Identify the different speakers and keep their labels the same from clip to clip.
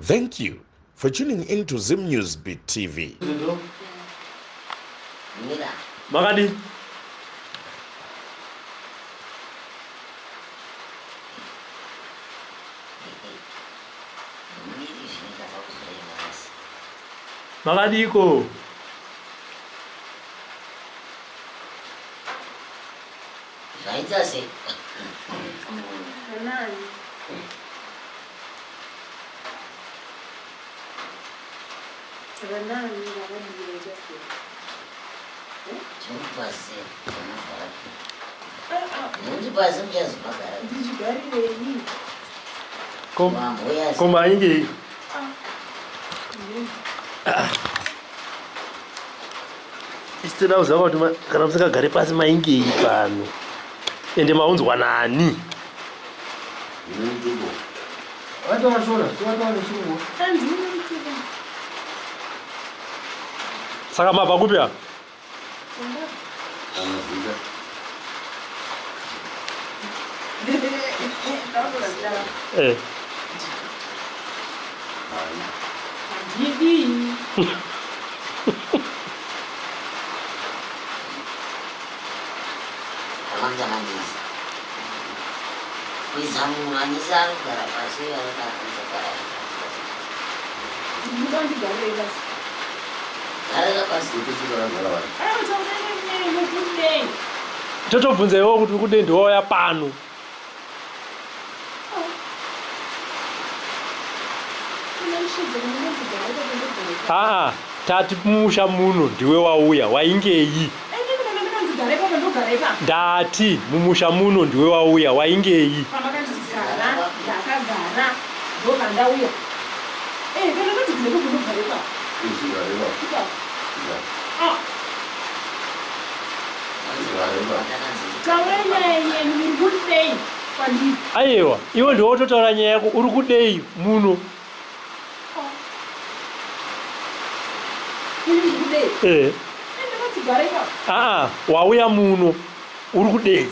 Speaker 1: Thank you for tuning in to Zim News Beat TV.
Speaker 2: Makadii? Makadiiko?
Speaker 3: Zvaita sei?
Speaker 2: Koma ingei isitira kuziva kuti kana musingagare pasi maingei pano ende maunzwa nani Saka mabva kupi apa? Eh.
Speaker 3: Kuisa munhu anise anogara pasi anogara
Speaker 2: Totobvunza iwewe kuti uri kudei ndiwauya pano. Aa, tati mumusha muno ndiwe wauya waingei? Ndati mumusha muno ndiwe wauya waingei?
Speaker 4: Ndokandauya. Eh, kana ndati ndinoda kunogara ipapo. Ipapo. Ah. Taurai nyaya yenyu muri kudei kwandiri?
Speaker 2: Aiwa, iwe ndiwe wototaura nyaya yako uri kudei muno?
Speaker 4: Ini ndiri kudei?
Speaker 2: Eh.
Speaker 4: Eh, ndakati gara ipapo.
Speaker 2: Aa, wauya muno uri kudei?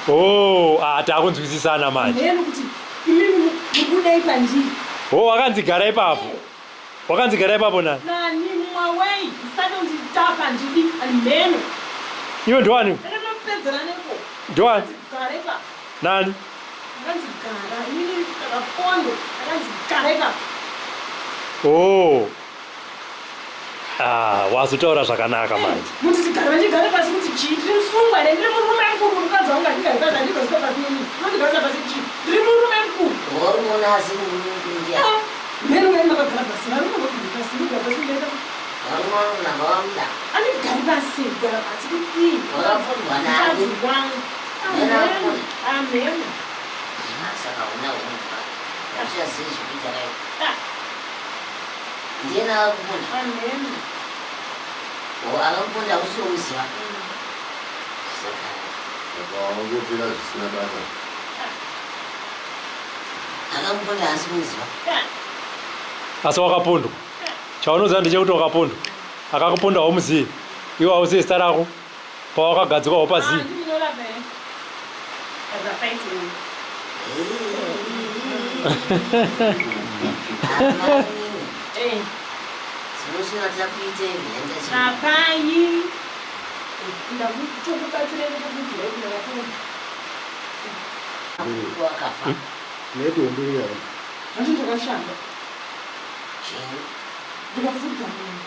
Speaker 2: Oh, ah, takunzwisisana manje. Oh, wakanzi gara ipapo. Wakanzi gara ipapo nani?
Speaker 4: Nani mwawei, usade unditapa ndidi mheno.
Speaker 2: Iwe ndiwani?
Speaker 4: Ndakapedzera neko.
Speaker 2: Ndiwani?
Speaker 4: Gara ipapo.
Speaker 2: Nani?
Speaker 4: Ndakanzi gara, inini ndakapondo, ndakanzi gara ipapo.
Speaker 2: Oh. Ah, wazotaura zvakanaka manje.
Speaker 4: Muti tigare ndigare pasi kuti chii? Ndiri musungwa here? Ndiri murume mukuru, mukadzi wangu handigari pasi, handigariswa pasi nini. Unondigarisa pasi chii? Ndiri murume mukuru.
Speaker 3: Waruona asi murume mukuru ndiani?
Speaker 4: Ah, mheno mai makagara pasi, varume vogara pasi, ndogara pasi, ndogara pasi.
Speaker 3: Varume vanoramba vamuda.
Speaker 4: Andigari pasi, kugara pasi kudii?
Speaker 3: Wakafundwa nani?
Speaker 4: Mukadzi wangu.
Speaker 3: Mheno
Speaker 4: Amheno,
Speaker 3: akuna.
Speaker 4: amheno.
Speaker 3: Ah, saka una hunhu. Hazvichazivi zvekuita kai.
Speaker 4: Ah.
Speaker 3: Ndiye akakuponda.
Speaker 4: Amheno.
Speaker 3: O akakuponda hausi womuziva. Saka
Speaker 5: Saka wangopira zvisina basa.
Speaker 3: akakuponda haasi kumuziva.
Speaker 2: Asi wakapondwa. Chaunoziva ndechekuti wakapondwa. Akakuponda haumuzivi. Iwe hauzivi zita rako. Pawakagadzikwa haupazivi.
Speaker 4: Ah, ndinorapa here? As a fighting. Eh. Rapai. Ndakutokubatsirai nekukudzirai kuna vakuru.
Speaker 3: Wakafa.
Speaker 4: Zvacho ndakashanda. Ndikafudza mombe.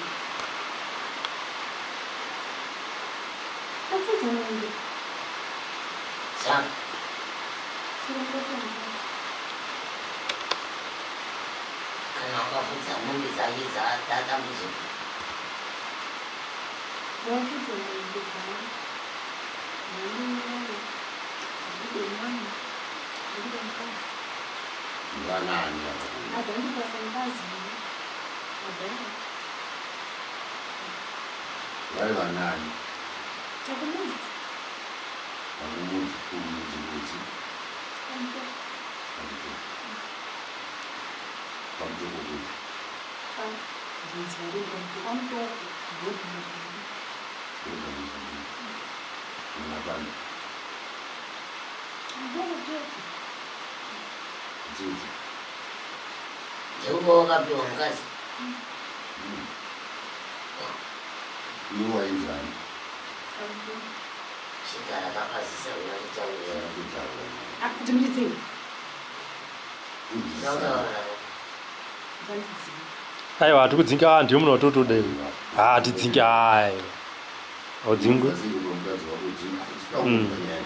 Speaker 4: Ndakafudza mombe.
Speaker 3: Saka. Kana wakafudza mombe dzake dzadambudziko.
Speaker 4: Ndakafudza mombe dzangu. Ndinoona. Ndikude mwana. Ndikude mukadzi.
Speaker 5: Vanani ava?
Speaker 4: Adhandipasa mukadzi. Adhara.
Speaker 5: Vari vanani?
Speaker 4: Takumudzi.
Speaker 5: Vakumudzi kumudzi mudzi.
Speaker 4: Pamutoko.
Speaker 5: Pamutoko kuti.
Speaker 4: Ndinzi vari pamutoko. Ndodhi.
Speaker 5: Ndodhi. Muna banda.
Speaker 4: Ndokutete.
Speaker 5: Dzidzi.
Speaker 3: Ndeuko wakapiwa mukadzi.
Speaker 5: Iwe wainzani?
Speaker 3: Chigara kapazisa unotaurira.
Speaker 5: Kutaura.
Speaker 4: Ah, kuti muchitsinga.
Speaker 3: Unotaura navo.
Speaker 4: Musandidzinga.
Speaker 2: Aiwa, hatikudzinga, ndiyo munhu watotoda iwe. Hatidzingi, aiwa, haudzingwi.
Speaker 5: Mukadzi mukadzi wako udzinga. Usina kuita nyaya.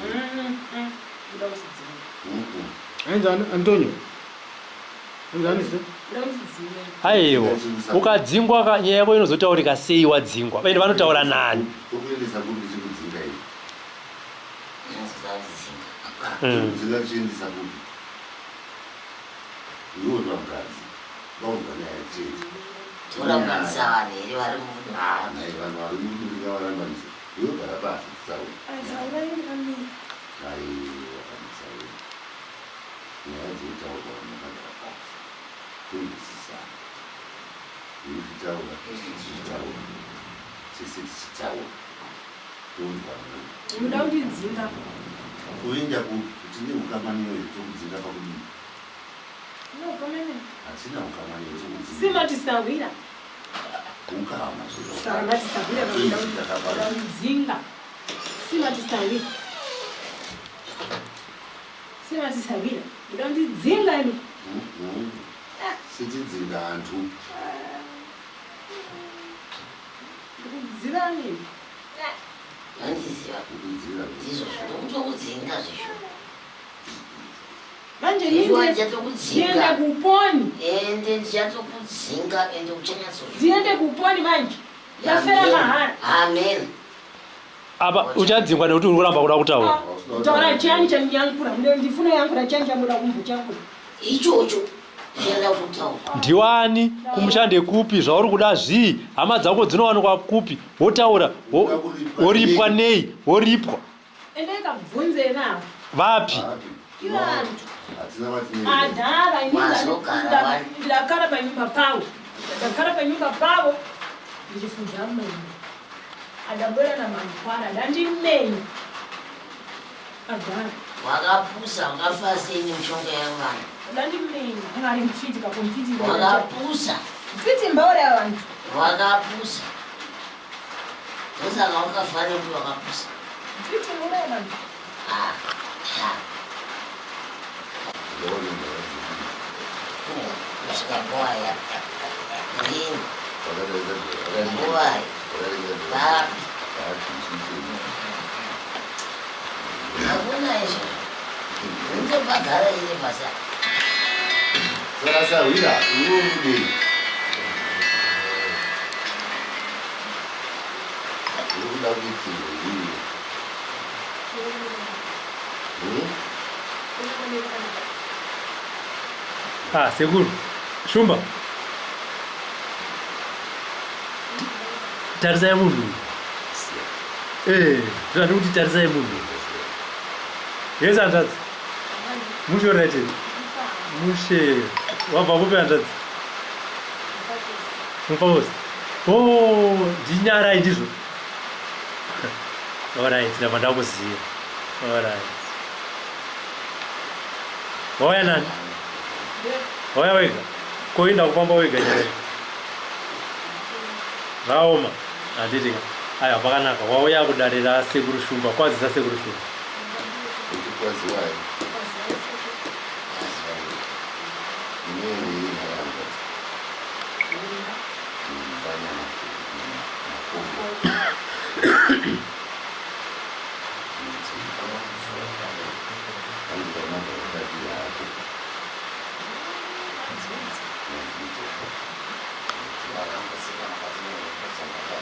Speaker 4: Kuda kutidzinga.
Speaker 6: Ainzani Antonio? Ainzani se?
Speaker 4: Kuda kutidzinga.
Speaker 2: Aiwa, ukadzingwa ka, nyaya yako inozotaurika sei wadzingwa? Ende vanotaura nani?
Speaker 5: Tokuendesa kupi tichikudzinga iwe?
Speaker 3: Musandidzinga.
Speaker 5: Tokudzinga tichiendesa kupi? Iwe uri mukadzi. Vaunzwa nyaya chete.
Speaker 3: Torambanisa vanhu here vari muno?
Speaker 5: Ah, nhai, vanhu vari muno ndingavarambanisa. Iwe gara pasi titaure.
Speaker 4: Taurai ndakamira.
Speaker 5: Aiwa, kanisaure. Nyaya dzinotaurwa vanhu vakagara pasi. Kunzwisisana. Iwe uchitaura, tichitaura. Tese tichitaura. Tonzwanana.
Speaker 4: Muda kutidzinga.
Speaker 5: Kuenda kupi? Tine ukama newe, tokudzinga pakudii?
Speaker 4: No, kamene.
Speaker 5: Hatina ukama newe, tokudzinga.
Speaker 4: Simatisawira.
Speaker 5: Ukama zviro.
Speaker 4: Samatisawira kuda kutidzinga. Simatisawira. Simatisawira. Kuda kutidzinga imi.
Speaker 5: Sitidzinga antu.
Speaker 4: Ndikudzivani.
Speaker 3: Vandiziva.
Speaker 5: Kukudzira.
Speaker 3: Ndizvo zvinokutoudzinga zvisho.
Speaker 4: Manje
Speaker 3: Iwe
Speaker 4: ninde
Speaker 3: ndichatokudzinga.
Speaker 4: ndiende kuponi.
Speaker 3: Ende ndichatokudzinga ende uchanyatsozvi.
Speaker 4: Ndiende kuponi manje. Ndafera mahara.
Speaker 3: Amen.
Speaker 2: Apa uchadzingwa nekuti uri kuramba kuda kutaura.
Speaker 4: Taura chiyani chanyankura. Ndifuna yankura chiyani chamuda kumva chankura.
Speaker 3: Ichocho chienda kutaura.
Speaker 2: Ndiwani kumushande kupi, zvauri kuda zvii, hama dzako dzinowanikwa kupi, wotaura, woripwa nei, woripwa
Speaker 4: Endai kabvunze nawo.
Speaker 2: vapi?
Speaker 4: Ivo vantu.
Speaker 5: Hatina vatine.
Speaker 4: Adhara ini
Speaker 3: Wazogara wani.
Speaker 4: ndakara panyumba pavo. Ndakara panyumba pavo ndichifudza mombe. Adabwera namangwana dandimenya. Adhara.
Speaker 3: Wakapusa wakafa sei nemishonga yevana.
Speaker 4: Dandimenya. Anga ari mfiti kakumfiti.
Speaker 3: Wakapusa.
Speaker 4: Mfiti mbaura yavantu.
Speaker 3: Wakapusa. Ndosaka wakafa nekuti wakapusa.
Speaker 4: Mfiti mbaura yavantu.
Speaker 3: Ah, ah. Kusvika nguwaya. Ndini. Nguwai. Papi. Hakuna izvo. Ndobhadhara iri basa.
Speaker 5: Saka sahwira, iwe uri kudei? Uri kuda kuitirwa iwe.
Speaker 2: Ah, sekuru Shumba, tarisai munhu uyu. Ndinoda kuti tarisai munhu uyu. Yes, hanzvadzi, mushe, right? Mushe, wabva kupi hanzvadzi? Mufausi. Oh, ndinyarai, ndizvo. Alright, ndabva ndakuziva. Alright, wauya nani? Wauya wega? Koinda kufamba wega nyarai, zvaoma, handiti ka? Aiwa, pakanaka. Wauya kudare rasekuru Shumba. Kwazisa sekuru Shumba.
Speaker 5: Kuti kwaziwai. Inini hanzvadzi. Vana makombo. Vanhu vanobva vakati hako.
Speaker 3: Wakambosika mukati mekudzamaka.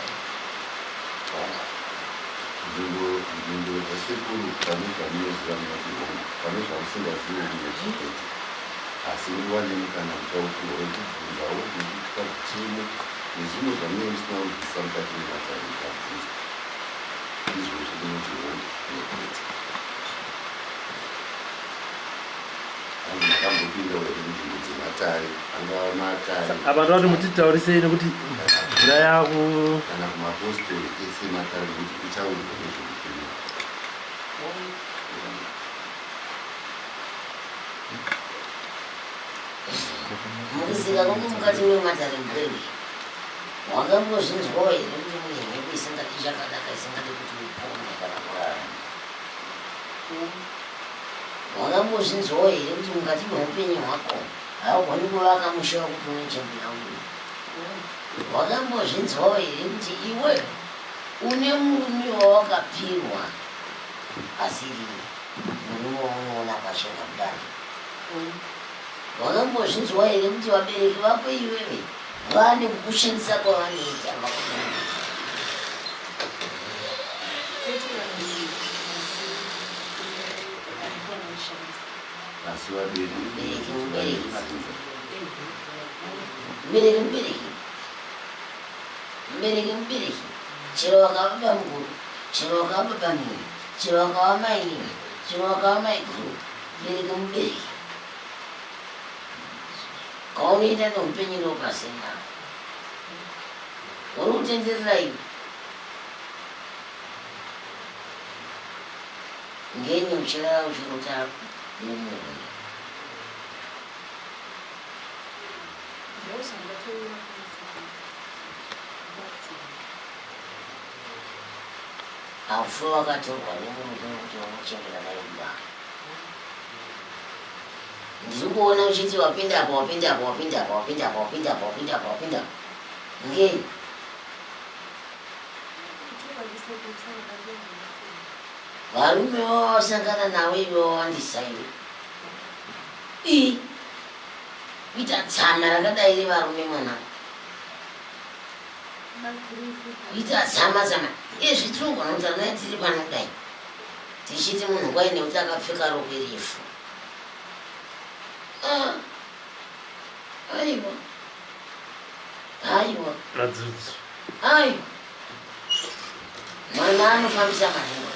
Speaker 5: Nzvimbo dzasekuru, pane zvamunoziva munoti hongu, pane zvamusingazivi munoti kwete, asi nguva nemukana muchaupiwa wekubvunzawo nekuitwa zvitemo nezvimwe zvamunenge musina kunzwisisa mukati mematare mukabvunza. Izvozvo munoti hongu nekwete. Vanhu makambopindawo here munzvimbo dzematare, angava matare
Speaker 2: Apa ndoti mutitaurisei nekuti mvura yaku
Speaker 5: kana kumapostori ese matare, nekuti kuchaurwa nezveupenyu?
Speaker 3: Mukusika kwangu mukati mematare mberi, wakambozvinzwawo here kuti mune mhepo isingadi chakanaka isingadi kuti upone kana kurarama? Wakambozvinzwawo here kuti mukati meupenyu hwako haugoni kuvaka musha wekuti unochembera uyu? Wakambozvinzwawo here kuti iwe une murume wawakapihwa asiri murume waunoona pachena kudai? Wakambozvinzwa here kuti vabereki vako iwewe vane kukushandisa kwavanoita vakuona?
Speaker 5: Asi vabereki
Speaker 3: Mubereki mubereki mubereki mubereki mubereki mubereki chero wakava bamukuru chero wakava babamini chero wakava mainini chero wakava maiguru mubereki mubereki kwaunoenda neupenyu ndopasina uri kutenderera iwe ngenyi uchirara uchirota nemurume haufe wakatorwa nemurume kuti unochengeta naye mumba ndiri kuona uchiti wapinda apa wapinda apa wapinda apa wapinda apa wapinda apa wapinda apa wapinda apa ngei varume wawasangana navo iwe wawandisa iwe ii kuita tsama rakadai revarume mwana kuita tsama tsama izvi tinogona kutaura naye tiri pano kudai tichiti munhu kwai nekuti akapfeka rokwe refu ah, aiwa aiwa
Speaker 2: Radzudzu.
Speaker 3: aiwa mwana anofambisa maningi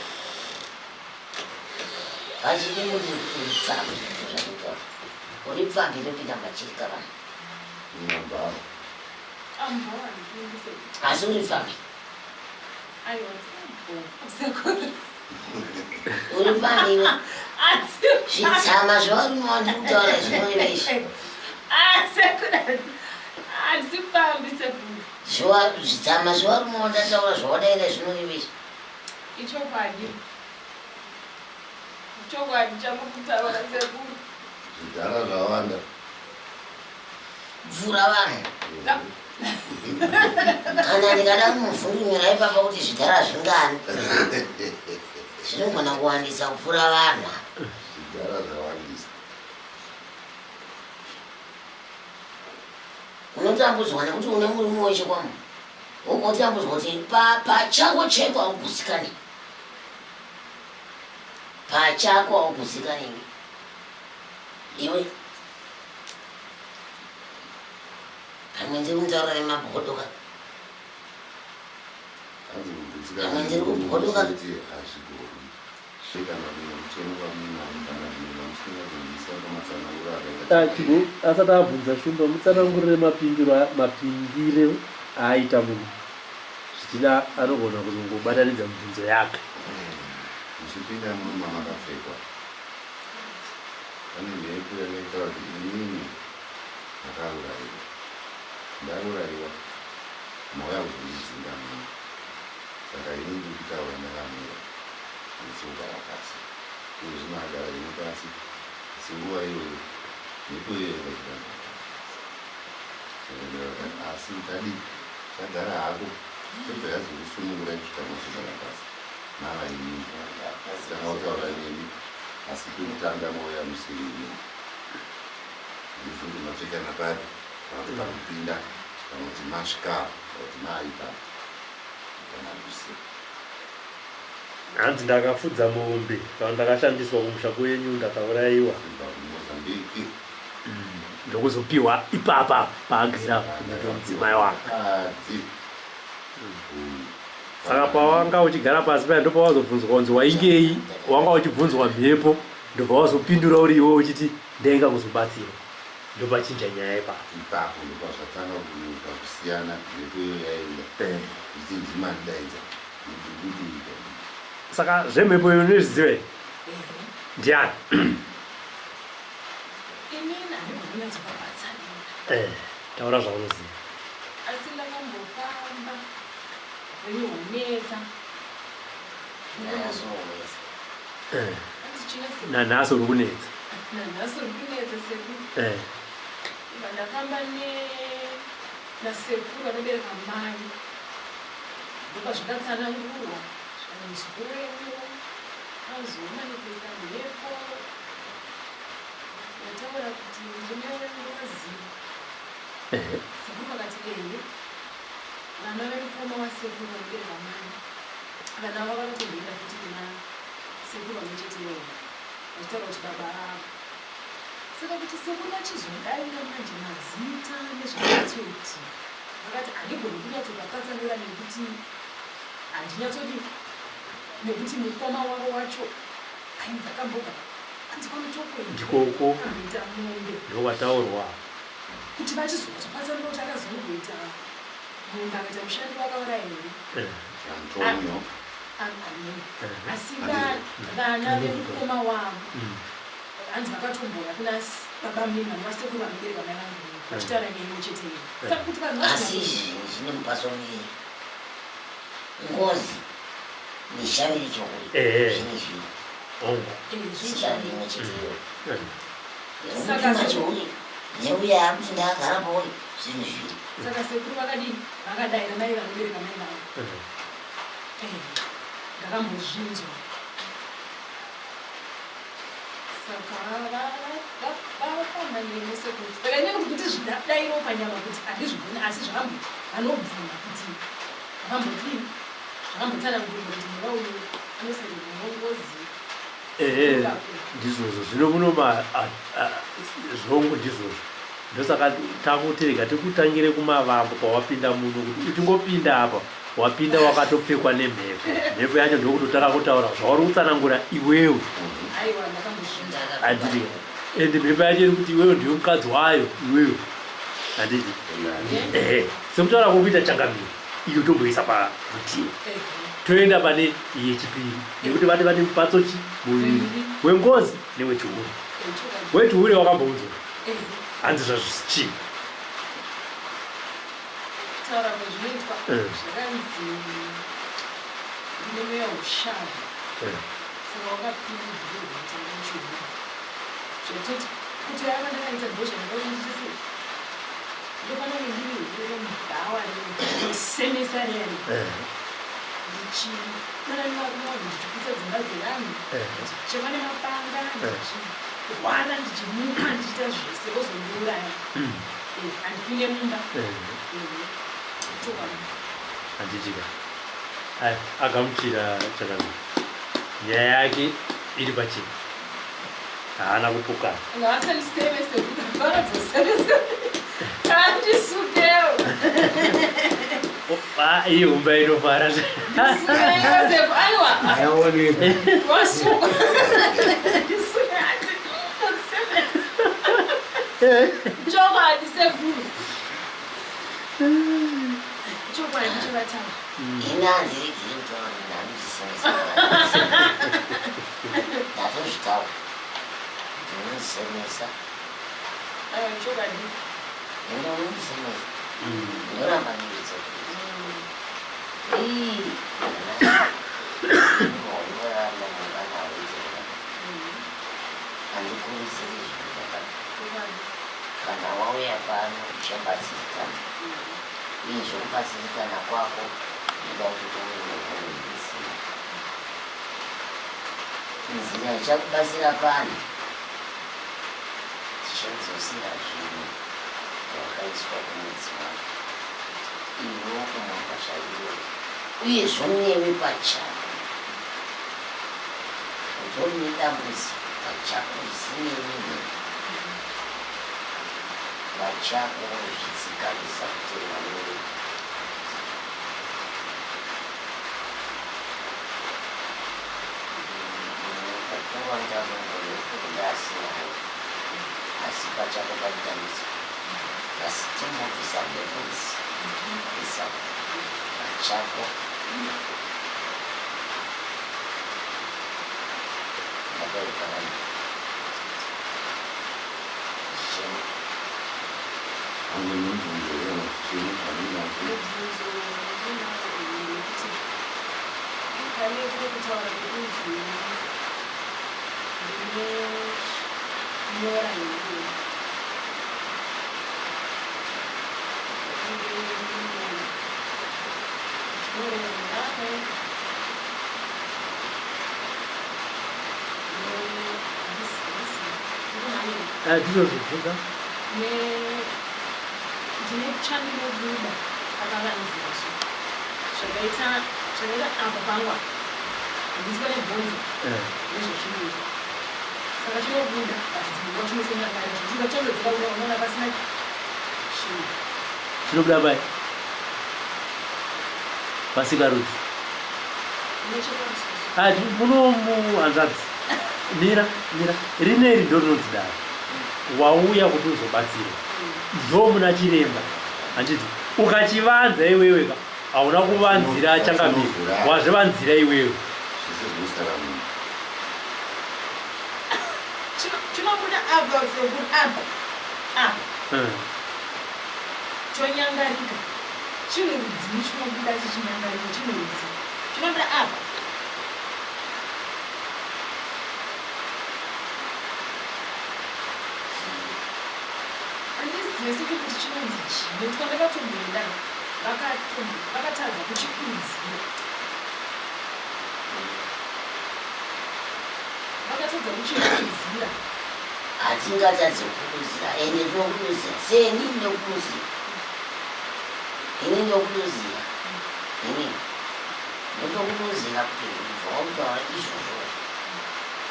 Speaker 3: pachidi munhu uripfambi zvakutaura uripfambi inopinda machirika vanhu
Speaker 5: Nyambaro.
Speaker 3: Asi uripfambi Uri pambi iwe. Zvitsama zvevarume wandiri kutaura zvinoreva izvi. Zvitsama zvevarume wandataura zvawadaira zvinoreva izvi.
Speaker 4: Ichokwadi. Chokwadi chamukutaura sekuru.
Speaker 5: Zvidhara zvawanda.
Speaker 3: Bvura vanhu. Kana ndikada kumuvhundunyura ipapa kuti zvidhara zvingani zvinogona kuwandisa kupfuura vanhu.
Speaker 5: Zvidhara zvawandisa.
Speaker 3: Unotambudzwa nekuti une murume wechikwambo wogotambudzwa kuti pachako cheko haugutsikani pachako haugutsikani iwe Pamwe ndiri kutaura nemabhodo ka.
Speaker 5: Hanzi kugutsikana
Speaker 3: Pamwe ndiri kubhodo ka.
Speaker 5: chete hazvigoni. Kana mumwe mutemo wamunawo kana zvimwe zvamusingazonzwisisa pamatsananguro akaita
Speaker 2: Ah, Chigo asati abvunza Shumba mutsanangurire mapindiro mapindire aaita munhu zvichida anogona kuzongobatanidza mibvunzo yake.
Speaker 5: Muchipinda muno mamakapfekwa pane mhepo yakaitaura kuti inini Ndakauraiwa. Ndauraiwa mauya kuzondidzinga muno. Saka ini ndiri kutaura ndakamira. Handisi kugara pasi. Iye zvino agara henyu pasi asi nguva iyoyo mhepo iyoyo yanga ichida kugara pasi. Saka ndakati asi tadii? Chagara hako tobva yazokusunungurai kusvika mazogara pasi. Mava inini. Tanga kutaura nemi asi pekutanga mauya musiri inini. Ndibvunze mapfekana papi kana kuti pakupinda kana kuti masvika kana kuti maaipa kana kusiya.
Speaker 2: Hanzi ndakafudza mombe kana ndakashandiswa kumusha kwenyu ndakaurayiwa.
Speaker 5: Kubva kuMozambique.
Speaker 2: Ndokuzopiwa ipapa paagera kunge mudzimai wake.
Speaker 5: Kadzi.
Speaker 2: Saka pawanga uchigara pasi paya ndopawazobvunzwa kunzi waingei wanga uchibvunzwa mhepo ndobva wazopindura uri iwe uchiti Ndainga kuzobatsirwa ndopachinja nyaya ipapo.
Speaker 5: Ipapo ndopazvatanga kunyuka kusiyana mhepo iyo yaenda ichiti ndimi andidaidza ndikudii.
Speaker 2: Saka zvemhepo iyo unozviziva here? Ndiani?
Speaker 4: Inini handigoni. kunyatsopabatsanura.
Speaker 2: Eh, taura zvaunoziva.
Speaker 4: Asi ndakambofamba upenyu hwonetsa.
Speaker 3: Nanhasi unonetsa.
Speaker 2: Eh,
Speaker 4: Handichina sekuru.
Speaker 2: Nanhasi uri kunetsa.
Speaker 4: Nanhasi uri kunetsa sekuru. Ndakafamba nasekuru vanobereka mai, ndopazvakatsanangurwa zvikanzi muzukuru wenyu azomanifesta mhepo yataura kuti ndine ngozi. Sekuru vakati ehe, vana vemukoma wasekuru vanobereka mai, vana vavo vakatomboenda futi kuna sekuru vamwe chete ivovo vachitaura kuti baba avo. Saka kuti sekuru vachizodaira manje mazita nezvakanyatsoitika, vakati handigoni kunyatsopapatsanura nekuti handinyatsodi, nekuti mukoma wavo wacho ainzi akamboga anzi kwaMutoko here?
Speaker 2: Ndikoko.
Speaker 4: Akamboita mombe.
Speaker 2: Ndokwataurwa.
Speaker 4: Kuti vachizopatsanura kuti akazomboita mombe akaita mushandi wakauraya here?
Speaker 5: Antonio.
Speaker 4: Amen. Asi vana vemukoma wavo hanzi vakatombouya kuna baba munini vana vasekuru vanobereka mai vangu vachitaura neimwe chete iyo. Saka kuti vanhu
Speaker 3: Asi izvi zvine mupaso muviri. Ngozi neshavi rechihure zvine zviri.
Speaker 2: Hongu.
Speaker 3: Sishavi imwe chete iyo.
Speaker 4: Saka
Speaker 3: Yekuti machihure neuya akuti ndakagara pauri zvinhu zviri.
Speaker 4: Saka sekuru vakadini? Vakadaira mai vanobereka mai vangu. Ndakambozvinzwa. Saka vafamba neni sekuru. Saka inini kuti zvidairawo panyama kuti handizvigoni, asi zvakambo vanobvuma kuti zvakambodini, zvakambotsanangurwa kuti mwana uyu anosarirwa nengozi.
Speaker 2: Ehe, ndizvozvo zvino muno zvongo ndizvozvo. Ndosaka takutirega tikutangire kumavambo pawapinda muno, kuti uchingopinda apa wapinda wakatopfekwa nemhepo. Mhepo yacho ndokutotanga kutaura zvauri kutsanangura iwewe.
Speaker 4: Aiwa, ndakambozvinzwa.
Speaker 2: Handiti? Ende mhepo yacho iri kuti iwewe ndiwe mukadzi wayo iwewe. Handiti? Ehe, sekutaura kwokuita changamire iyo tomboisa parutivi, toenda pane yechipiri, nekuti vati vane mupatso chi muviri, wengozi newechihure. Wechihure wakamboudzwa hanzi zvazvichii?
Speaker 4: Kutaura kwezvinoitwa, zvakanzi ndine mweya ushavi. Saka wakapindirwa kutanga muchihure, zvatoti kuti ava ndakaita ndo zvandakaita ndichise ndofanira kunge ndiri hure remubhawa rinosemesa riyani, ndichidana nevarume vanhu, ndichiputsa dzimba dzevanhu, ndichichema nemapanga, ndichirwara, ndichimuka, ndichiita zvese, vozondiuraya. Handipinde mumba. Chokwadi.
Speaker 2: Handitika Ai, agamuchira chakanaka, nyaya yake iri pachena, haana kupokana.
Speaker 4: Ngaasandisevese, vanodzosemesa, andisukewo.
Speaker 2: Oh, ah, iyi humba inofara.
Speaker 4: Ndisukewo, aiwa.
Speaker 6: Ayaoneka.
Speaker 4: Wasuka, ndisuke, ati semesa. Chokwadi sekuru, chokwadi chovatanga.
Speaker 3: Ini handiregeri kutaura kuti ndandisemesa. Ndatozvitaura kuti unondisemesa.
Speaker 4: Aiwa, chokwadi.
Speaker 3: Ende unondisemesa, ndoramba ndichidzoka. Ii, unoramba mungana hauidzokera. Handikurudziri zvinhu zvakadai.
Speaker 4: Chokwadi.
Speaker 3: Kana wauya pano uchabatsirikana, uye zvekubatsirikana kwako ndoda kuti uve nenzira, nzira ichakubatsira pano. Tichadzosera zvinhu zvakaiswa kumwedzi wako iwe wokumamba zvaiwe, uye zvonewe pachako utori nedambudziko pachako risinei nemhepo pachako unozvitsikamisa kutenda newe. Kuwanda ndasinayo, asi pachako pane dambudziko, asi tombobvisa mhepo idzi, bvisa pachako ndakaikana zvichema.
Speaker 5: Ane mibvunzo here kana zvichemo zvamuinazvo?
Speaker 4: Mibvunzo ndinawo yekuti pane kune kutaura kwekunzi ndine nyora here
Speaker 2: Ndizvozvibvunza.
Speaker 4: Ndine chandinobuda akavanzira so zvakaita zvakaita apa pangu apa handisi pane bhonzo nezvechinoita saka chinobuda but dzimwe nguva chinofenga kare zvichibuda chandodzika kuda unoona pasina chinhu.
Speaker 2: Chinobuda pai pasikarudzi.
Speaker 4: Nechepamusoro.
Speaker 2: Muno hanzvadzi, mira mira, rineri ndo rinonzi dare. Wauya kuti uzobatsirwa, ndo muna chiremba, handiti? Ukachivanza iwewe ka, hauna kuvanzira changamire, wazvivanzira iwewe.
Speaker 5: Zvese zvinosara munhu.
Speaker 4: Chinobuda apa sekuru, apa apa chonyangarika. Chinhu rudzii chinobuda chichinyangarika? Chinhu rudzii chinobuda apa? Handizive sekuru kuti chinonzi chii, nekuti kwandakatomboenda vakatadza kuchikurudzira, vakatadza kuchikurudzira.
Speaker 3: Hatingatadze kukurudzira, ende tinokurudzira seni, ndinokurudzira ini, ndokurudzira ini, ndotokurudzira kuti zvinhu zvawakutaura izvozvo,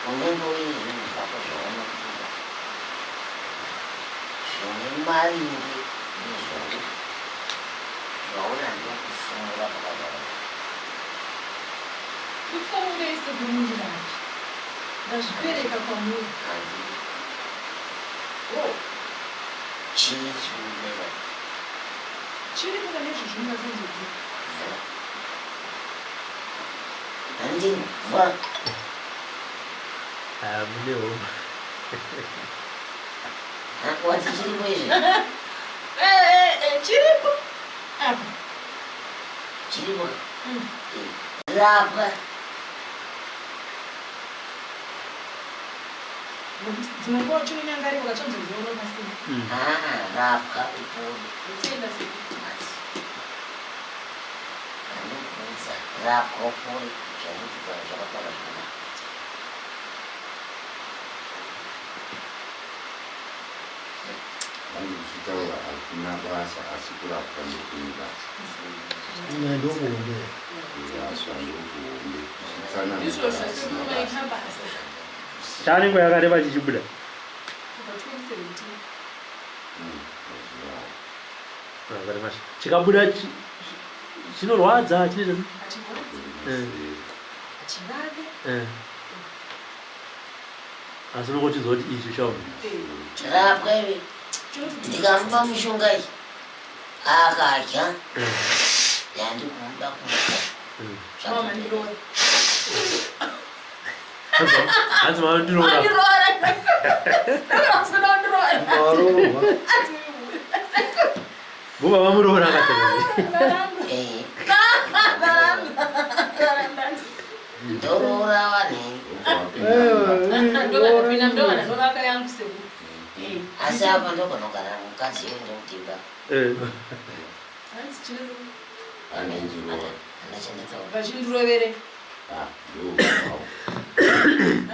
Speaker 3: unenge uine zvinhu zvako zvaunokuda zvine maringe nezvauri zvaona, ndokufumura pakazvaa.
Speaker 4: Ndifumurei sekuru, mundirapi, ndazvipereka kwamuri.
Speaker 3: Handii.
Speaker 4: Oh.
Speaker 3: Chii chinomera?
Speaker 4: Chiripo pane izvozvo mungasanzodzi.
Speaker 3: Vhura, handii, vhura.
Speaker 2: Ah, mune homa.
Speaker 3: Wati chiripo izvi?
Speaker 4: Chiripo apa.
Speaker 3: Chiripo. Rapwa.
Speaker 4: Nekuti dzimwe nguva chinonyangarika ukachanzoziona pasina.
Speaker 3: Aa, rapwa upore.
Speaker 4: Ndotenda sekuru.
Speaker 3: Basi andikuudza, rapwa upore, zvandikutaura zvakataura zvakanaka.
Speaker 5: Vange kuchitaura hakuna basa, asi kurapwa ndokune basa.
Speaker 6: Ndokuombe.
Speaker 5: Kuraswa ndokuombe, kuchitsanangura
Speaker 4: Izvozvo
Speaker 5: hasina
Speaker 4: sekuru,
Speaker 5: basa.
Speaker 4: maita basa.
Speaker 2: Chaanenge yakareba chichibuda?
Speaker 4: Kubva 2017.
Speaker 5: Mazuva ayo.
Speaker 2: Chikabuda chinorwadza, chinoita
Speaker 4: Hachirwadzi. Hachivave.
Speaker 2: Asi unongochizwa kuti izvi chaona.
Speaker 3: Rapwa iwe.
Speaker 4: Chinoti
Speaker 3: Ndikamupa mishonga iyi akadya, yandikumuda kumupa.
Speaker 4: Mama ndiroora.
Speaker 2: Hanzi mama ndiroora.
Speaker 4: Andiroora. Ndakasina ndiroora.
Speaker 6: Warohwa.
Speaker 2: Baba vamuroora akatanga.
Speaker 4: Varamba. Varamba. Varamba.
Speaker 3: Ndoroora vanhu.
Speaker 4: Ndovana ndovana ndovaka yangu sekuru.
Speaker 3: Asi apa ndogonogara mukadzi iwe, ndomutimba.
Speaker 4: Hanzi chino
Speaker 5: Anendiroora.
Speaker 3: Andachandataura.
Speaker 4: Vachindirovere.
Speaker 5: Ah, ndowawo.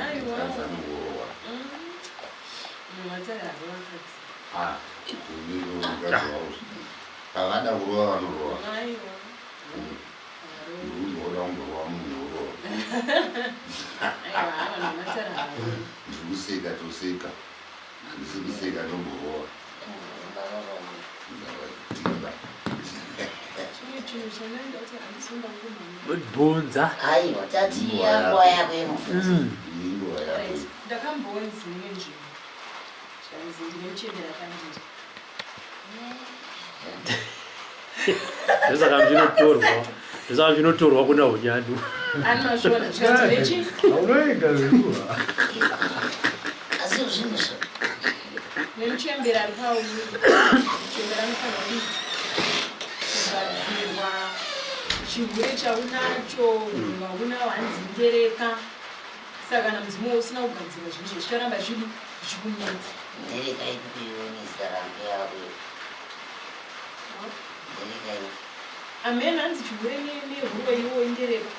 Speaker 4: Aiwa.
Speaker 5: Mukadzi anongoroora.
Speaker 4: Matare avo vakadzi.
Speaker 5: Ah, unenge mukadzi wavo, pavada kurova vanorova.
Speaker 4: Aiwa.
Speaker 5: Ndikuzoda kumborova munhu orova.
Speaker 4: Aiwa, vanhu matare avo.
Speaker 5: Ndiri kuseka, toseka, handisi kuseka, ndomborova. Ndavatimba.
Speaker 4: Chimwe chinhu chandaida kuti handisonda kumhanya.
Speaker 2: Bvunza.
Speaker 3: Aiwa, tati yanguva yako yemubvunzo.
Speaker 5: Inguva yako.
Speaker 4: Right. Ndakambonzi imwe nzvimbo zvanzi ndine muchembera pandiri.
Speaker 2: Ndosaka zvinotorwa kuna unyandu.
Speaker 4: Anozviona zvikanzi nechi
Speaker 6: Unoenda zviruwa.
Speaker 3: Asi zvinhu zvo
Speaker 4: Nemuchembere ari pauri, muchembere anofanira kudii? Kugadzirwa. Chihure chaunacho, haunawo hanzi ndereka. Saka kana mudzimu usina kugadzirwa zvinhu izvo zvicharamba zvidi zvichikunetsa.
Speaker 3: Ndereka ipi kuionesa rambe yako iyo? Ndereka ipi?
Speaker 4: Amen, hanzi chihure nehure iwo indereka.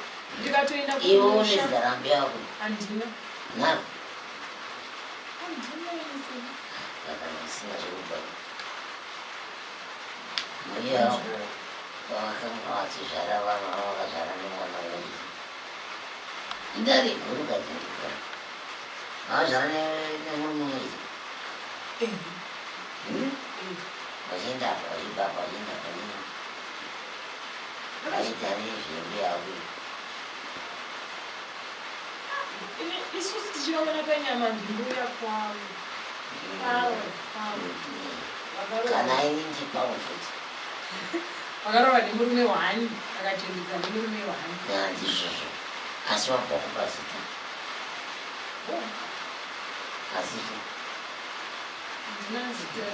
Speaker 4: Ndikatoenda
Speaker 3: Iwe une
Speaker 4: kumusha
Speaker 3: zita rambe yako?
Speaker 4: Handina.
Speaker 3: Naro?
Speaker 4: Handina ini.
Speaker 3: Saka usina zvekubva. Mbuya wako vakanga vachizvara vana vakazvara nemwana wenyu. Idare guru kadzindikwa. Vakazvara nemurume mumwe. Vachienda apa, vachibva apa, vachienda apa, vachienda. Vaita nezvembuya wako.
Speaker 4: Isusu tichivaona panyama ndimbuya kwavo. Kwavo, kwavo.
Speaker 3: Kana ini ndikwavo futi.
Speaker 4: Vakarova nemurume wani, akachembedzwa nemurume wani.
Speaker 3: Ndizvozvo. Asi wabva kupa zita. Asi
Speaker 4: Handina zita.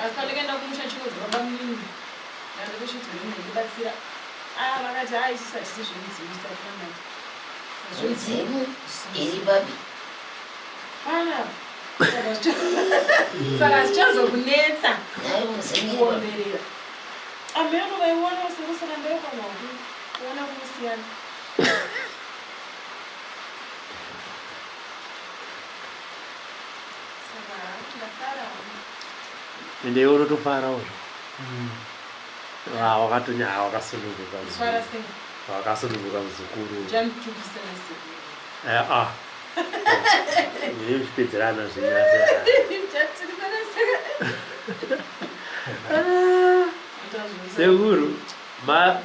Speaker 4: Asi pandakaenda kumusha chinonzi baba munini. Ndakatosvitsa munhu ndibatsira. Ah, vakati ah isusu hatisi zvemidzimu titakunamata.
Speaker 3: Midzimu iri papi?
Speaker 4: Panapa. Saka zvichazokunetsa
Speaker 3: Nayo mudzimu iri papi?
Speaker 4: kuomberera. Ameno vaiona usoro saka ndaikona kuona kunosiyana. Saka ndafara.
Speaker 2: Ende iwe unotofarawo. Ah, wakatonya ah, wakasununguka.
Speaker 4: Kufara sei?
Speaker 2: Wakasununguka muzukuru.
Speaker 4: Uchanditukisa nasekuru.
Speaker 2: Eh, ah. Ndine muchipedzerana zvenyu asi.
Speaker 4: Uchatukisa nasekuru.
Speaker 2: Sekuru,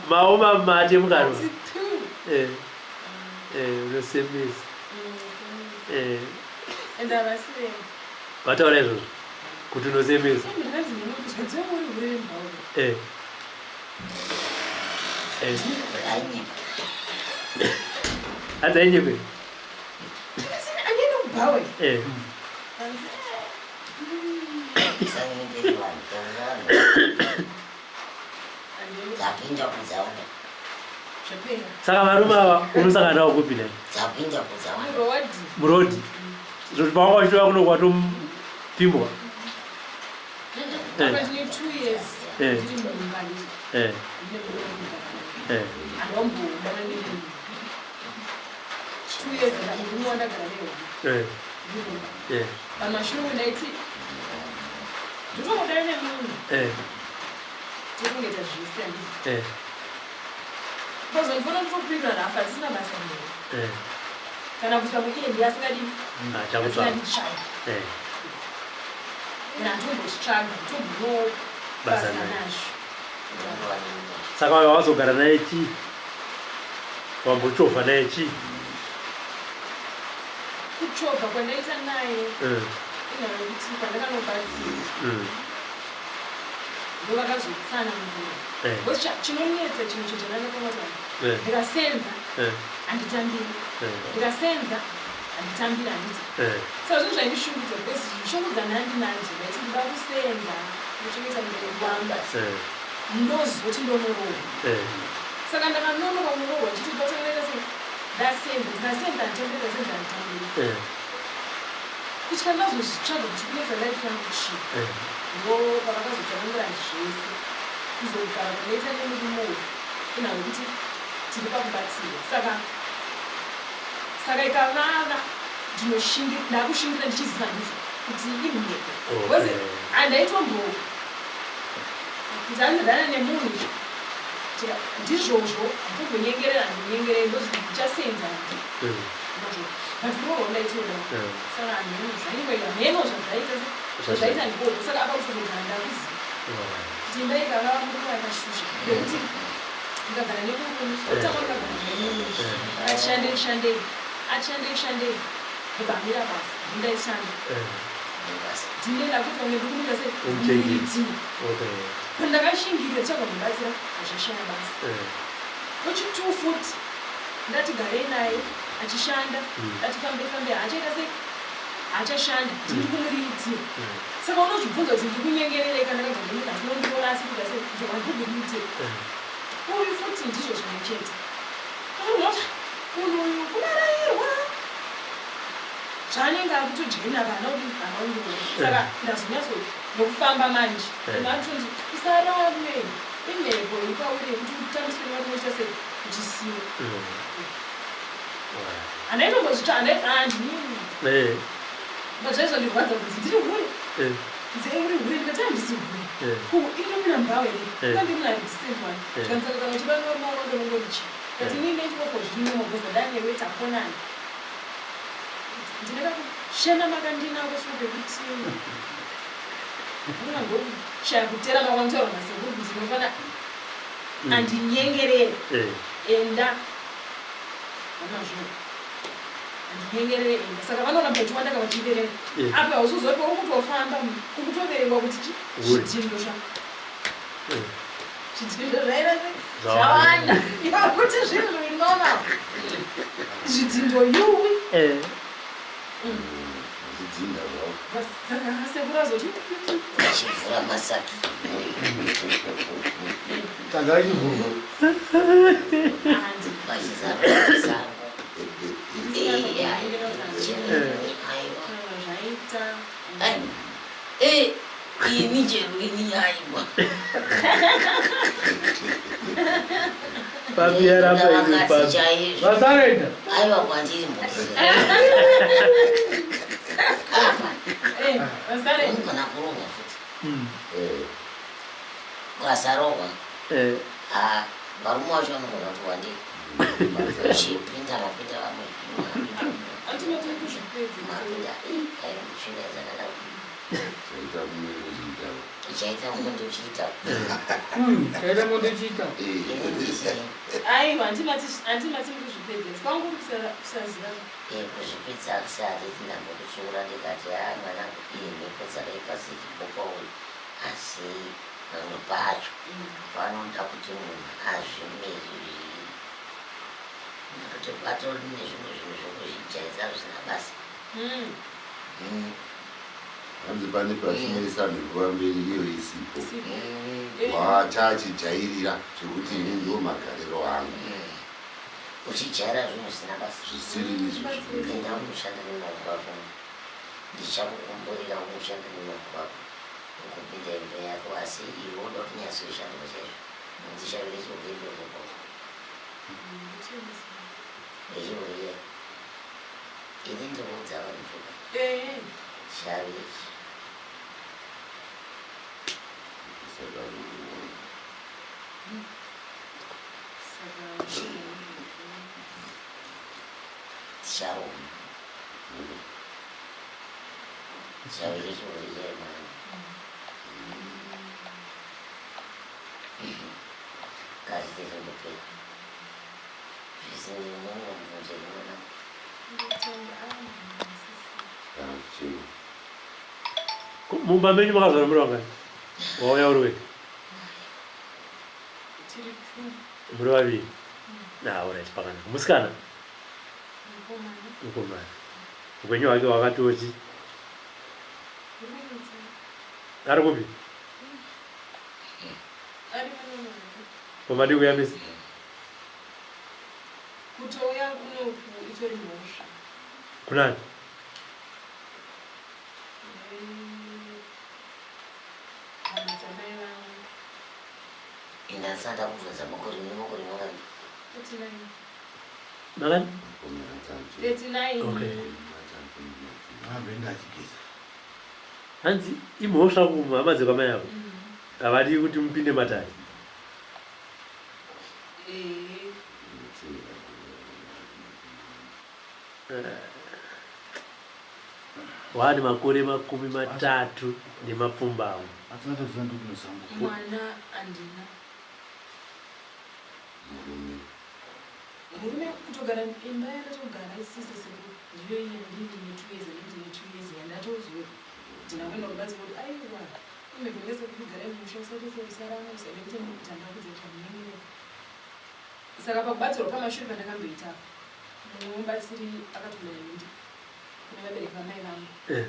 Speaker 2: maoma mate mukanwa.
Speaker 4: Ati tu.
Speaker 2: Eh. Eh, unosemesa. Eh,
Speaker 4: Ende havasi venyu.
Speaker 2: Vataura izvozvo kuti unosemesa.
Speaker 4: Ndakanzi ndinokuzwa uri hure rembauro.
Speaker 2: Eh. Eh.
Speaker 3: Ainyepa.
Speaker 2: Hanzi ainyepe.
Speaker 4: Andienda kubhawe.
Speaker 2: Eh.
Speaker 4: Hanzi,
Speaker 3: Usanyepere vanhu, taurira vanhu.
Speaker 4: Handiendi.
Speaker 3: Dzapinda kudzawanda.
Speaker 4: Zvapera.
Speaker 2: Saka varume ava unosangana navo kupi nai?
Speaker 3: Dzapinda kudzawanda.
Speaker 4: Muroad.
Speaker 2: Muroad. Zvoti pawanga uchitova kuno kwatomupfimbwa.
Speaker 4: Apa ndine 2 years.
Speaker 2: Eh.
Speaker 4: Ndiri mumba ndiri.
Speaker 2: Eh.
Speaker 4: Ndine murume kugara.
Speaker 2: Eh.
Speaker 4: Handomboonana nemunhu. 2 years murume wandagara naye.
Speaker 2: Eh.
Speaker 4: Ndiri mumba.
Speaker 2: Eh.
Speaker 4: Pamashure ndaiti ndotongodana nemunhu
Speaker 2: Eh.
Speaker 4: tokungoita zvese handiti.
Speaker 2: Eh.
Speaker 4: Pazondifona ndotopindura rafa asisina basa newe.
Speaker 2: Eh.
Speaker 4: Kana kuita muiye ndiye asingadii
Speaker 2: Achakutsvaga.
Speaker 4: asinganditsvagi.
Speaker 2: Eh.
Speaker 4: Kana handitombochitsvaga nditombono
Speaker 2: Basa
Speaker 4: basa
Speaker 2: naye.
Speaker 4: nazvo.
Speaker 2: Saka wazogara naye chii? Wambochovha naye chii?
Speaker 4: Kuchovha kwandaita naye
Speaker 2: Eh.
Speaker 4: inhau yekuti pandakanobatsirwa ndovakazotsanangura.
Speaker 2: Eh.
Speaker 4: Because chinonetsa chinhu chetanandakamata
Speaker 2: Eh.
Speaker 4: ndikasenza
Speaker 2: Eh.
Speaker 4: handitambiri.
Speaker 2: Eh.
Speaker 4: Ndikasenza handitambiri handiti.
Speaker 2: Eh.
Speaker 4: Saka zvinhu zvaindishungudza because shungu dzandandinadzo ndaiti ndoda kusenza ndochengeta mubereki wangu.
Speaker 2: Eh.
Speaker 4: Ndozoti ndonorohwa.
Speaker 2: Eh.
Speaker 4: Saka ndakanonoka kunorohwa ndichiti ndotangaita sei ndasenza ndikasenza handitambiri ndasenza handitambiri.
Speaker 2: Eh.
Speaker 4: Kutya ndazozvitsvaga kuti kunetsa life yangu chii.
Speaker 2: Eh.
Speaker 4: Ndo pavakazotsanangura zvese kuzogara kunoita nemurume uyu inhau yekuti tiri pakubatsirwa. Saka ikavava ndakushingira ndichiziva handiti kuti imhepo. Because handaitombo kuti handidana nemunhu ndizvozvo handitombonyengerera handinyengereri ndozichasenza ndizvozvo. But kuroorwa ndaitoda. Saka hameno zvaingoita hameno zvazvaita zvazvaita ndikoko. Saka apa kutozogara ndakuziva kuti imba ikavava murume akashusha nekuti ndikagara nemurume otanga ndikagara nemurume atishandei shandei atishandei shandei ndobva amira basa ndindaishanda ndinoenda kuti vamwe ndikumuita sei
Speaker 2: Umuchengete.
Speaker 4: nditi
Speaker 2: Okay.
Speaker 4: pandakashingirira tichagwa kubatsira hazvashaya basa. Wechitu futi ndati garei naye achishanda ndati fambe fambe haachaita sei Haachashanda, ndiri kumuriritira. Saka unozvibvunza kuti ndiri kunyengererei kana ndakabva nemunhu asina kundiroora asi kuita sei kuti ndiri kumuriritira. Uyu futi ndizvo zvimwe chete. Unoti munhu uyu kunarairwa zvaanenge akutodyina vana kuti vana undiroora. Saka ndazonyatso nokufamba manje. Munhu anotonzi usarame imhepo iri pauri yekuti utambiswe nevarume uchiita sei uchisiwa. Handaitombozvitsva handini. But zvaizondirwadza kuti ndiri hure. Nzee uri hure ndikati handisi hure. Ko ini ndiri muna mbao here? Inga ndiri muna decent one. Zvikanzi saka kana uchiva nevarume unonge unongori chii? But inini ndechiboko zvino because ndanewe takonana. Ndinoda kushena makandinako so pekuti ndinoona ndokushaya kuterama kwamutaura nasekuru kuti ndinofana andinyengerere. Enda vamazvo andinyengerere enda. Saka vanoramba vachiwanda ka vachiverenga. Apa hausuzoti uri kutofamba uri kutoverengwa kuti chi
Speaker 2: Uri.
Speaker 4: zvidhindo zva zvidhindo zvaira zvawanda kuti zvinhu zviri normal zvidhindo yuwi.
Speaker 5: Zvidhinda zvavo.
Speaker 4: Saka sekuru azoti
Speaker 3: Chivhura masaki.
Speaker 6: Tanga ichivhurwa.
Speaker 4: Handi.
Speaker 3: Vachizarura sango. Aiwa.
Speaker 4: Zvaita.
Speaker 3: Eh, ini chero ini aiwa.
Speaker 2: Papi yaramba iri
Speaker 3: Vakadzi
Speaker 2: papi.
Speaker 3: chaizvo.
Speaker 6: Vasarenda.
Speaker 3: Aiwa kwandiri mbudzi. Apa
Speaker 4: Vasare.
Speaker 3: unogona kurohwa futi. Ukasarohwa, ah, varume vacho vanogona kuti wandei. Uchipinda mapinda vamwe.
Speaker 4: Ultimately kuzvipedza.
Speaker 3: Mapinda. Aiwa tsvina dzakadaro.
Speaker 5: Chaita mumwe ndochiitawo.
Speaker 3: Ichaita mumwe ndochiita.
Speaker 6: Chaita mumwe ndochiita.
Speaker 3: Ini ndisiri.
Speaker 4: Aiwa, handimati kuzvipedza. Kwangu kusaziva.
Speaker 3: Kuzvipedza kusati ndambokutsiura ndikati ha mwanangu, iyi mhepo dzakaipa dziripo pauri, asi pamwe pacho panoda kuti munhu azvimirire nekuti patori nezvimwe zvinhu zvekuzvijaidza zvisina basa.
Speaker 5: Hanzi pane patinoisa mhepo pamberi iyo isipo. Wachachijairira zvekuti ini ndo magariro angu.
Speaker 3: Uchijaira zvinhu zvisina basa.
Speaker 5: Zvisiri izvo.
Speaker 3: Enda unoshanda nemaoko ako, ndichakukumburira unoshanda nemaoko ako ukupinda imba yako, asi iwe unoda kuti nyatsoishandwa chaizvo ndishavire chiurimbo echiuriya. Ini ndikuudza vanhu zvoga shavi ichi.
Speaker 5: Saka
Speaker 4: Saka
Speaker 3: Ticharoma shavire chiuriya mwana kazi tezondopera zvisinei mumwe mubvunzo mwana.
Speaker 5: Kana zvichema.
Speaker 2: Mumba menyu makazvara muri vangani? Wauya uri wega?
Speaker 4: Tiri two.
Speaker 2: Muri vaviri. Na, alright, pakanaka. Musikana?
Speaker 4: Mukomana.
Speaker 2: Mukomana. Upenyu hwake hwakatoti
Speaker 4: Ruminitsa.
Speaker 2: Ari kupi?
Speaker 4: Ari muno.
Speaker 2: Komadi kuyamisa.
Speaker 4: Kutouya kunoku itori mhosva.
Speaker 2: Kunani?
Speaker 4: Hama dzamai vangu.
Speaker 3: Indasanda kubvunza makore nemakore mangani?
Speaker 4: 39.
Speaker 2: Makani?
Speaker 5: 30.
Speaker 4: 39.
Speaker 2: Okay.
Speaker 6: Vamboenda achigeza.
Speaker 2: Hanzi imhosva kuhama dzekwamai avo. Havadi kuti mupinde matare. Waane makore 37.
Speaker 6: Atinatoziva ndikunosango.
Speaker 4: Mwana handina.
Speaker 5: Murume?
Speaker 4: Murume kutogara imba yandatogara isisi sekuru ndiyo iye ndini ne2 years, anditi ne2 years yandatozwa kuti ndakuenda kubatsira kuti aiwa imekongese kugara musha usati usarama usade kuti ndakudza chamunyengerera. Saka pakubatsirwa pamashure pandakamboita, mumwe mubatsiri akatomanya ndi kune vabereki vamai vangu
Speaker 2: Eh.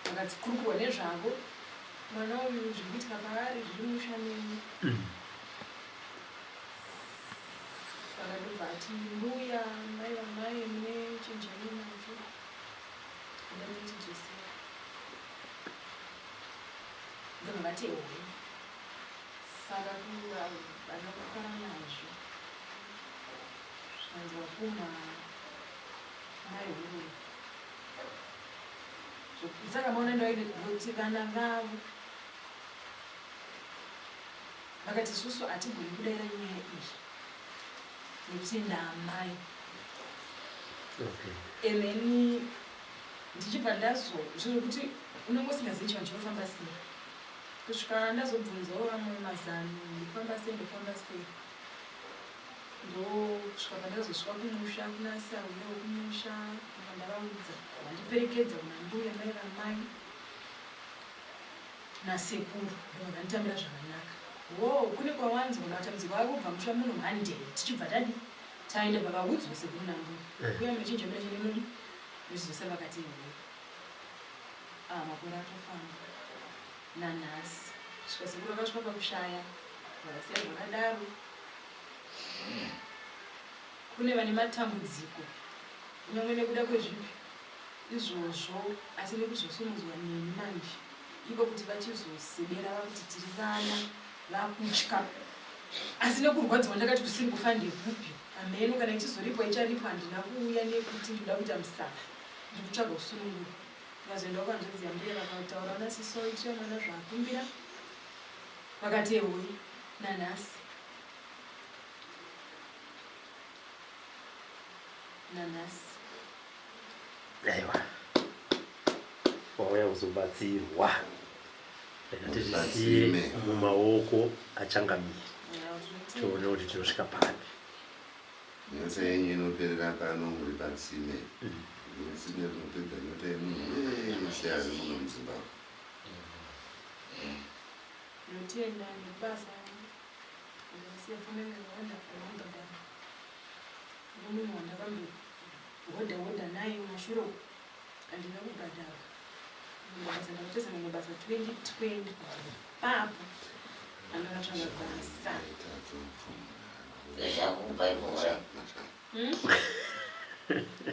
Speaker 4: Vakakurukurwa nezvavo mwana uyu zviri kuitika paari zviri musha menyu. Saka ndobva ati mbuya mai vamai mune chinhu chamuinacho kuda muchidzosera. Ndobva vati ehe. Saka vana kufara nazvo zvikanzi wapumha mai huroyi. Saka maona ndaida kuti vana vavo vakati isusu hatigoni kudaira nyaya iyi nekuti ndaamai.
Speaker 2: Okay.
Speaker 4: And then ndichibva ndazo zvekuti unenge usingazivi chivanhu chinofamba sei kusvika ndazobvunzawo vamwe mazano ndofamba sei ndofamba sei Ndosvika pandakazosvika kumusha kuna sahwira wekumusha ndobva ndavaudza vandiperekedza kuna mbuya mai vamai nasekuru ndobva vanditambira zvakanaka wo kune kwawanzwa matambudziko avo kubva musha muno handei tichibva tadi taenda pavaudzwa sekuru nambuya
Speaker 2: Eh.
Speaker 4: mbuya munochinjamira chine munodi muchizosa vakati iwe ah makore atofamba nanhasi svika sekuru vakasvika pakushaya vakasiya zvakadaro Kune vane matambudziko kunyange nekuda kwezvipi izvozvo asi nekuzosumudzwa neni manje iko kuti vachizosebera vakuti tiri vana vakutya asi nekurwadziwa ndakati kusiri kufa ndekupi hameno kana ichizoripwa icharipwa handina kuuya nekuti ndinoda kuita musana ndikutsvaga kusunungurwa ndikazoenda kuhanzvadzi yambuya vakataura nasiso itira mwana zvaakumbira vakati ehoi nanhasi Nanhasi.
Speaker 2: Aiwa. Wauya kuzobatsirwa. Rega tizvisiye mumaoko achangamire. Tione kuti tinosvika papi.
Speaker 5: Nyota yenyu inoperera pano muri patsime. Tsime rinopedza nyota yemunhu wese ari muno muZimbabwe.
Speaker 4: Ndinotenda nebasa ndakasiya pfuma yangu yakawanda pandakabhadhara nemunhu wandakambohodha hodha naye kumashure uko handina kubhadhara basa ndakateza mamwe basa 2020 papo andakatsvaga basa
Speaker 3: Zvakupa ikora.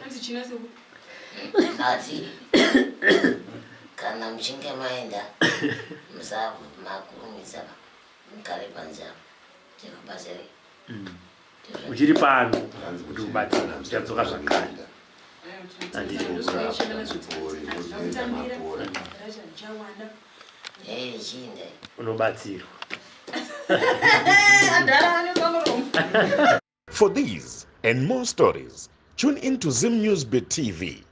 Speaker 4: Hanzi china seku
Speaker 3: Ati kana muchinge maenda musamakurumidza mugare panze apa tikubatsirei.
Speaker 2: Uchiri pano kuti ubatsire uchadzoka zvakare.
Speaker 3: Hey, chiinde.
Speaker 2: Unobatsirwa.
Speaker 1: For these and more stories, tune in to Zim News Bit TV.